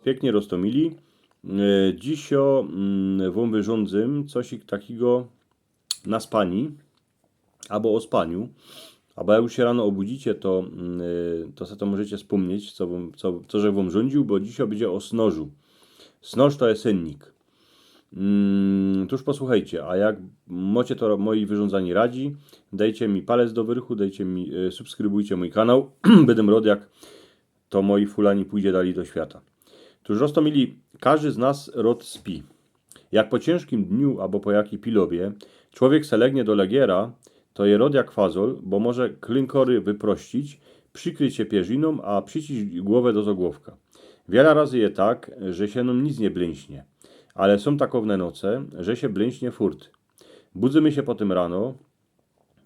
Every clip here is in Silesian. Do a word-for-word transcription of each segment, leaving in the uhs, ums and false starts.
Piyknie roztomili. E, dzisiŏ mm, wōm wyrządzym coś takigo na spani, abo ô spaniu. Abo jak już sie rano ôbudzicie, to, mm, e, to se to możecie spōmnieć, co, wōm- co, co że wōm rządziōł, bo dzisiŏ bydzie ô snożu. Snoż to je synnik. Mm, tuż posłuchejcie, a jak mocie to mojij wyrządzani radzi, dejcie mi palec do wyrchu, dejcie mi, e, subskrybujcie mōj kanał. Bydym rod, jak to mojij fulani pōjdzie dalij do świata. Tuż roztomili, kożdy z nas rod spi. Jak po ciynżkim dniu abo po jakij pilowie człowiek se legnie do legiera, to je rod jak fazol, bo może klynkory wyprościć, przikryć sie pierzinōm, a prziciś gowã do zogłowka. Wiela razy je tak, że sie nōm nic niy blynśnie, ale sōm takowne noce, że sie blynśnie furt. Budzymy sie potym rano,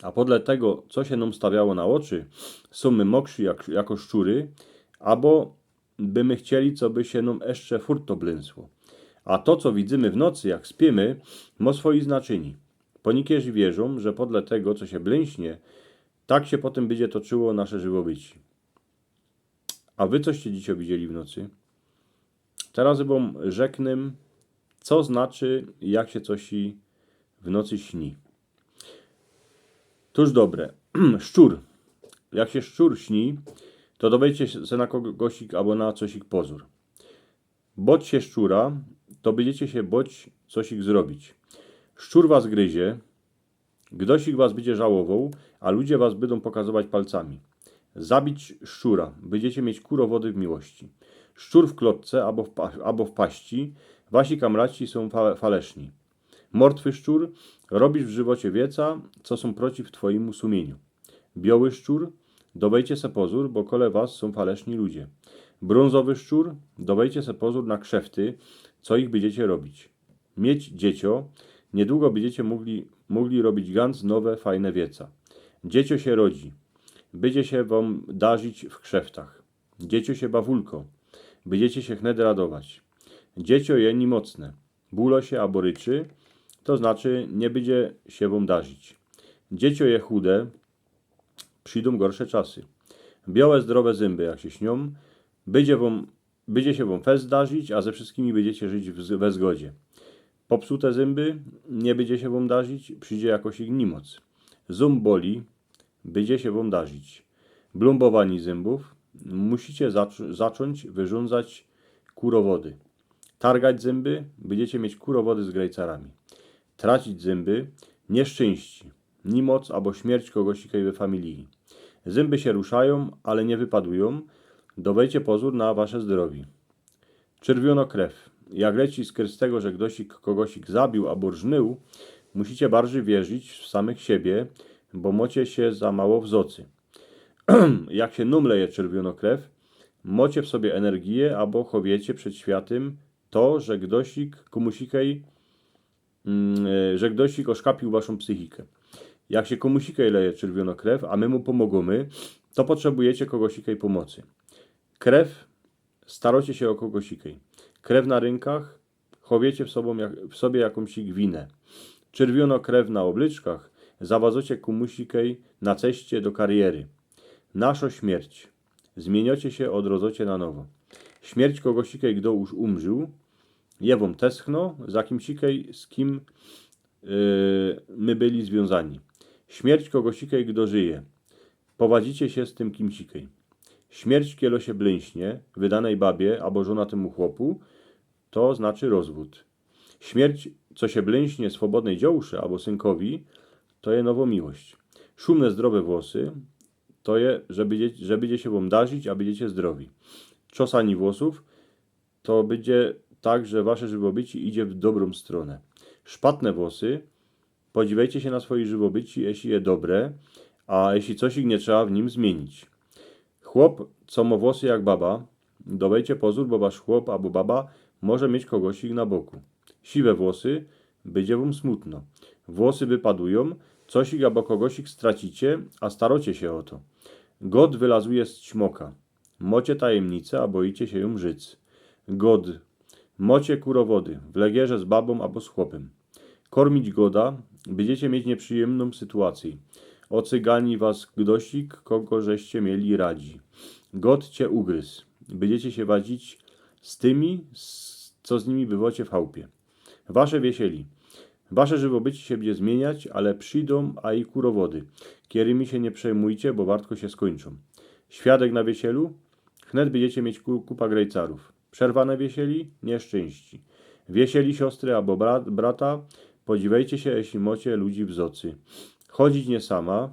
a podle tego, co sie nōm stawiało na ôczy, sōm my mokrzy jak, jako szczury, abo by my chcieli, co by sie nōm jeszcze furt to blynsło. A to, co widzymy w nocy, jak spiymy, mo swojij znaczyni. Poniykierzy wierzōm, że podle tego, co sie blynśnie, tak sie potym bydzie toczyło nasze żywobyci. A wy coście dzisiŏ widzieli w nocy? Teroz wōm rzeknã, co znaczy, jak sie coś w nocy śni. Tuż dobre. Szczur. Jak sie szczur śni, to dowejcie se na kogosik abo na cosik pozōr. Bŏcie sie szczura, to bydziecie sie bŏć cosik zrobić. Szczur was gryzie, gdosik was bydzie żałowōł, a ludzie was bydōm pokazować palcami. Zabić szczura, bydziecie mieć kurowody w miłości. Szczur w klotce abo w, pa- abo w paści, wasi kamraci sōm fa- faleszni. Mortwy szczur, robisz w żywocie wieca, co sōm przeciw twojymu sumieniu. Bioły szczur, dowejcie se pozōr, bo kole was sōm faleszni ludzie. Brōnzowy szczur, dowejcie se pozōr na krzefty, co ich bydziecie robić. Mieć dzieciŏ, niydługo bydziecie mogli, mogli robić gans nowe, fajne wieca. Dzieciŏ sie rodzi, bydzie sie wōm darzić w krzeftach. Dzieciŏ sie bawulko, bydziecie sie wnet radować. Dzieciŏ je nimocne, bulo sie abo ryczy, to znaczy niy bydzie sie wōm darzić. Dzieciŏ je chude, przidōm gorsze czasy. Biołe, zdrowe zymby, jak sie śniōm, bydzie wōm, bydzie sie wōm fest darzić, a ze wszyskimi bydziecie żyć w, z- we zgodzie. Popsute zymby, niy bydzie sie wōm darzić, przidzie jakosik nimoc. Zōm boli, bydzie sie wōm darzić. Blōmbowani zymbōw, musicie zac- zaczōńć wyrządzać kurowody. Targać zymby, bydziecie mieć kurowody z grejcarami. Tracić zymby, nieszczyńści, nimoc abo śmierć kogosikej we familiji. Zymby sie ruszajōm, ale niy wypadujōm. Dowejcie pozōr na wasze zdrowie. Czerwiono krew. Jak leci z tego, że gdosik kogosik zabił abo rżnōł, musicie barżyj wierzić w samych siebie, bo mocie sie za mało wzocy. Jak sie nōm leje czerwiono krew, mocie w sobie energije abo chowiecie przed światym to, że gdosik kōmusikej, mm, e, że gdosik ôszkapiōł waszōm psychikã. Jak sie kōmusikej leje czerwiono krew, a my mu pōmogōmy, to potrzebujecie kogosikej pōmocy. Krew, starocie sie ô kogosikej. Krew na rynkach, chowiecie w, sobōm jak, w sobie jakōmsik winã. Czerwiono krew na ôblyczkach, zawadzocie kōmusikej na ceście do kariery. Naszŏ śmierć. Zmiyniocie sie, ôdrodzocie na nowo. Śmierć kogosikej, gdo już umrzōł, je wōm teskno, za kimsikej, z kim, e, my byli zwiōnzani. Śmierć kogosikej, gdo żyje. Powadzicie sie z tym kimsikej. Śmierć, kiej sie blynśnie, wydanej babie abo żōnatymu chłopu, to znaczy rozwōd. Śmierć, co sie blynśnie swobodnej dziołsze abo synkowi, to je nowo miłość. Szumne, zdrowe włosy, to je, że bydzie, że bydzie sie wōm darzić, a bydziecie zdrowi. Czosani włosōw, to bydzie tak, że wasze żywobyci idzie w dobrōm strōnã. Szpatne włosy, podziwejcie sie na swoje żywobyci, jeśli je dobre, a jeśli cosik niy trzeba w nim zmiynić. Chłop, co mo włosy jak baba, dowejcie pozōr, bo wasz chłop abo baba może mieć kogosik na boku. Siwe włosy, bydzie wōm smutno. Włosy wypadujōm, cosik abo kogosik stracicie, a starocie sie ô to. Gŏd wylazuje z ćmoka. Mocie tajymnice, a bojicie sie jōm życ. Gŏd. Mocie kurowody, w legierze z babōm abo z chłopym. Kormić gŏda, bydziecie mieć niyprzyjymnōm sytuacyjõ. Ôcygani was gdosik, kogo żeście mieli radzi. Gŏd cie ugryz. Bydziecie sie wadzić, z tymi, z, co z nimi bywocie w chałpie. Wasze wiesieli. Wasze żywobycie sie bydzie zmieniać, ale przidōm a i kurowody, kerymi sie niy przejmujcie, bo wartko sie skōńczōm. Świadek na wiesielu. Wnet bydziecie mieć ku-, kupa grejcarōw. Przerwane wiesieli, nieszczyńści. Wiesieli siostry abo bra-, brata, podziwejcie sie, jeśli mocie ludzi w zocy. Chodzić niy sama.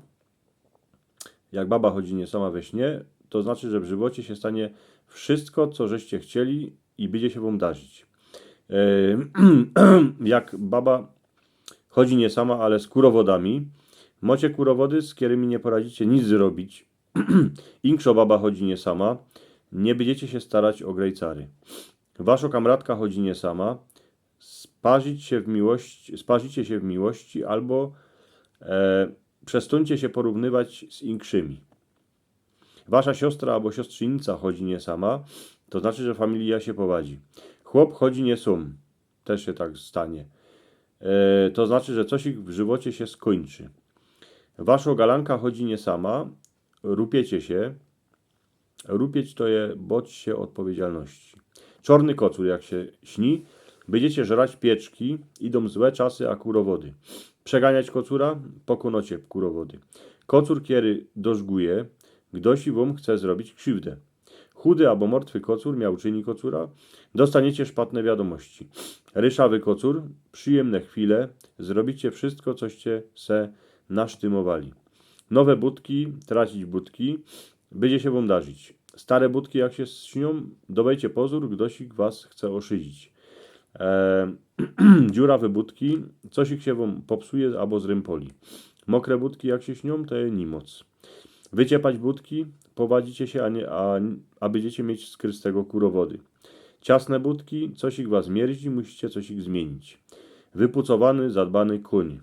Jak baba chodzi niy sama we śnie, to znaczy, że w żywocie sie stanie wszystko, co żeście chcieli i bydzie sie wōm darzić. E, jak baba chodzi niy sama, ale z kurowodami. Mocie kurowody, z kerymi niy poradzicie nic zrobić. Inkszo baba chodzi niy sama. Niy bydziecie sie starać ô grejcary. Waszo kamratka chodzi niy sama. Sparzić sie w miłości, sparzicie sie w miłości abo, e, przestōńcie sie porōwnywać z inkszymi. Wasza siostra abo siostrzynica chodzi niy sama, to znaczy, że familija sie powadzi. Chłop chodzi niy sōm, tyż sie tak stanie. E, to znaczy, że cosik w żywocie sie skōńczy. Waszo galanka chodzi niy sama, rupiecie sie. Rupieć to je bŏć sie ôdpowiedzialności. Czŏrny kocur, jak sie śni, bydziecie żrać pieczki, idōm złe czasy, a kurowody. Przeganiać kocura, pokōnocie kurowody. Kocur, kery dożguje, gdosi wōm chce zrobić krziwdã. Chudy abo mŏrtwy kocur miał czyni kocura, dostaniecie szpatne wiadōmości. Ryszawy kocur, przijymne chwile, zrobicie wszystko, coście se nasztymowali. Nowe budki, tracić budki, bydzie sie wōm darzić. Stare budki, jak sie śniōm, dŏwejcie pozōr, gdosik was chce ôszydzić. E, dziurawe budki, cosik sie wōm popsuje abo zrympoli. Mokre budki, jak sie śniōm, to je niymoc. Wyciepać budki, powadzicie sie, a, niy, a, a bydziecie mieć skrz tego kurowody. Ciasne budki, cosik was mierzi, musicie cosik zmiynić. Wypucowany, zadbany kōń.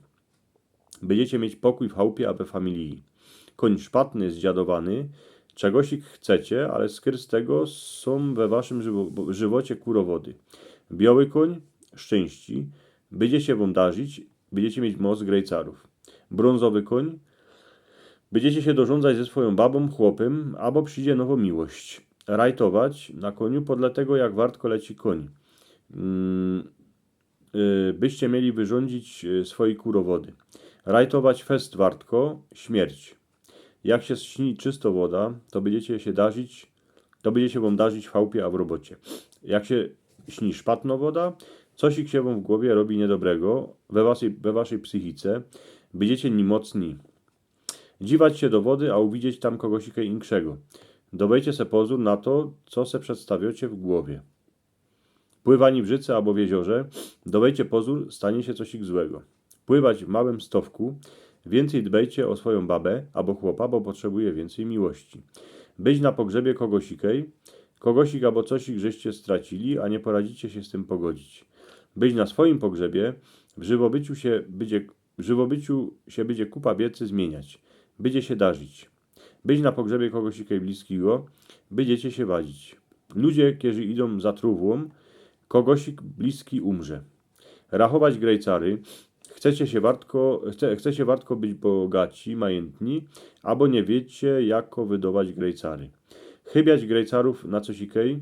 Bydziecie mieć pokōj w chałpie, a we familiji. Kōń szpatny, zdziadowany, czegosik chcecie, ale skrz tego sōm we waszym żywo-, żywocie kurowody. Bioły kōń, szczynści, bydzie sie wōm darzić, bydziecie mieć moc grejcarōw. Brōnzowy kōń, bydziecie sie dorzōndzać ze swojōm babōm, chłopym, abo przydzie nowo miłość. Rajtować na kōniu podle tego, jak wartko leci kōń. Mm, y, byście mieli wyrządzić, y, swojej kurowody. Rajtować fest wartko, śmierć. Jak sie śni czysto woda, to bydziecie sie darzić, to bydzie sie wōm darzić w chałpie, a w robocie. Jak sie śni szpatno woda, cosik sie wōm w głowie robi niydobrego we waszej, we waszej psychice, bydziecie niymocyni. Dziwać sie do wody, a uwidzieć tam kogosik inkszego. Dŏwejcie se pozōr na to, co se przedstawiocie w głowie. Pływani w rzyce abo w jeziorze, dŏwejcie pozōr, stanie sie cosik złego. Pływać w małym stowku, wiyncyj dbejcie ô swojōm babę abo chłopa, bo potrzebuje wiyncyj miłości. Być na pogrzebie kogosikej, kogosik abo cosik żeście stracili, a niy poradzicie sie z tym pogodzić. Być na swojim pogrzebie, w żywobyciu sie bydzie, w żywobyciu sie bydzie kupa wiecy zmiyniać. Bydzie sie darzić. Być na pogrzebie kogosik bliskigo, bydziecie sie wadzić. Ludzie, kerzy idōm za trōwłōm, kogosik bliski umrze. Rachować grejcary, chcecie sie wartko, chce, chcecie wartko być bogaci, majyntni, abo niy wiycie, jako wydŏwać grejcary. Chybiać grejcarōw na cosikej,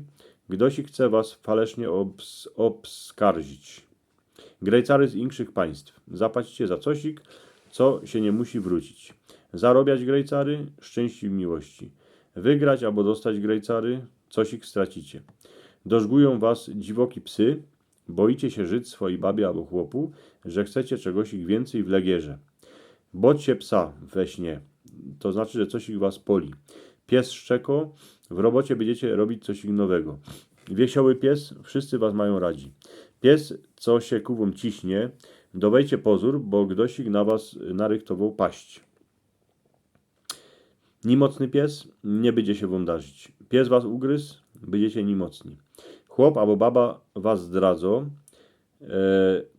gdosik chce was falesznie obs-, obskarżyć. Grejcary z inkszych państw. Zapłacicie za cosik, co sie niy musi wrōcić. Zarobiać grejcary, szczynści w miłości. Wygrać abo dostać grejcary, cosik stracicie. Dożgujōm was dziwoki psy, bojicie sie rzyc swojij babie abo chłopu, że chcecie czegosik wiyncyj w legierze. Bŏcie psa we śnie, to znaczy, że cosik was poli. Pies szczeko, w robocie bydziecie robić cosik nowego. Wiesioły pies, wszyscy was majōm radzi. Pies, co sie ku wōm ciśnie, dŏwejcie pozōr, bo gdosik na was narychtowoł paść. Niymocyny pies, niy bydzie sie wōm darzić. Pies was ugryz, bydziecie niymocyni. Chłop abo baba was zdradzo, e,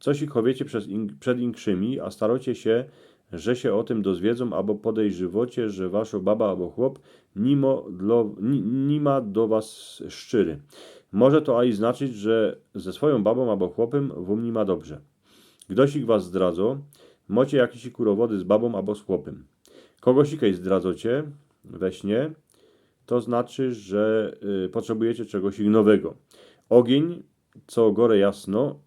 cosik chowiecie przez in-, przed inkszymi, a starocie sie, że sie ô tym dozwiedzōm, abo podejrzywocie, że waszo baba abo chłop nimo dlo-, ni-, niyma do was szczyry. Może to aj znaczyć, że ze swojōm babōm abo chłopym wōm niyma dobrze. Gdosik was zdradzo, mocie jakisik kurowody z babōm abo z chłopym. Kogosikej zdradzocie we śnie, to znaczy, że, y, potrzebujecie czegosik nowego. ôgiyń, co gore jasno,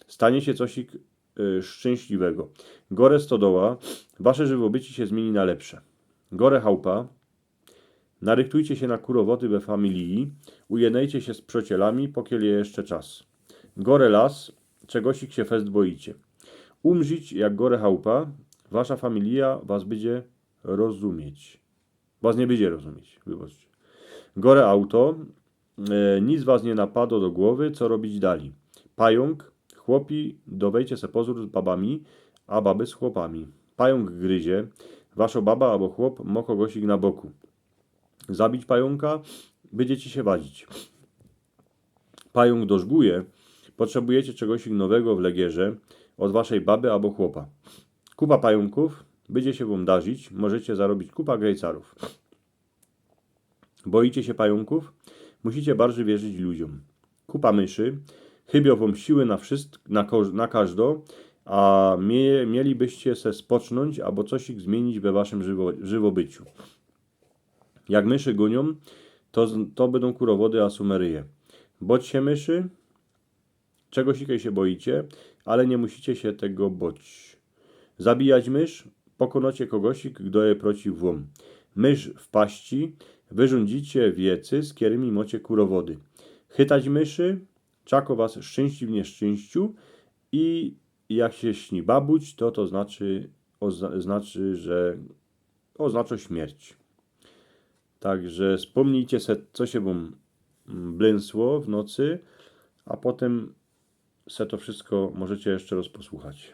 stanie sie cosik y, szczynśliwego. Gore stodoła, wasze żywobycie sie zmiyni na lepsze. Gore chałpa, narychtujcie sie na kurowoty we familiji, ujednejcie sie z przocielami, pokiel je jeszcze czas. Gore las, czegosik sie fest boicie. Umrzić jak gore chałpa, wasza familija was bydzie rozumieć. Was niy bydzie rozumieć, wybaczcie. Gore auto, e, nic was niy napado do gowy, co robić dalij. Pajōnk, chłopi, dowejcie se pozōr z babami, a baby z chłopami. Pajōnk gryzie, waszo baba abo chłop mo kogosik na boku. Zabić pajōnka, bydziecie sie wadzić. Pajōnk dożguje, potrzebujecie czegosik nowego w legierze ôd waszej baby abo chłopa. Kupa pajōnkōw, bydzie sie wōm darzić, możecie zarobić kupa grejcarōw. Boicie sie pajōnkōw? Musicie bardzij wierzyć ludziōm. Kupa myszy, chybiōm wōm siły na wszystko, na, ko- na kożdo, a mie- mielibyście se spocznōńć abo cosik zmiynić we waszym żywo- żywobyciu. Jak myszy gōniōm, to, z- to bydōm kurowody a sumeryje. Bocie sie myszy, czegosikej sie boicie, ale niy musicie sie tego boć. Zabijać mysz, pokōnocie kogosik, gdo je prociw wōm. Mysz w paści, wyrządzicie wiecy, z kerymi mocie kurowody. Chytać myszy, czako was szczynście w niyszczynściu i jak sie śni babuć, to to znaczy, ôza- znaczy, że ôznaczo śmierć. Także spōmnijcie se, co sie wōm mm, blynsło w nocy, a potym se to wszystko możecie jeszcze roz posłuchać.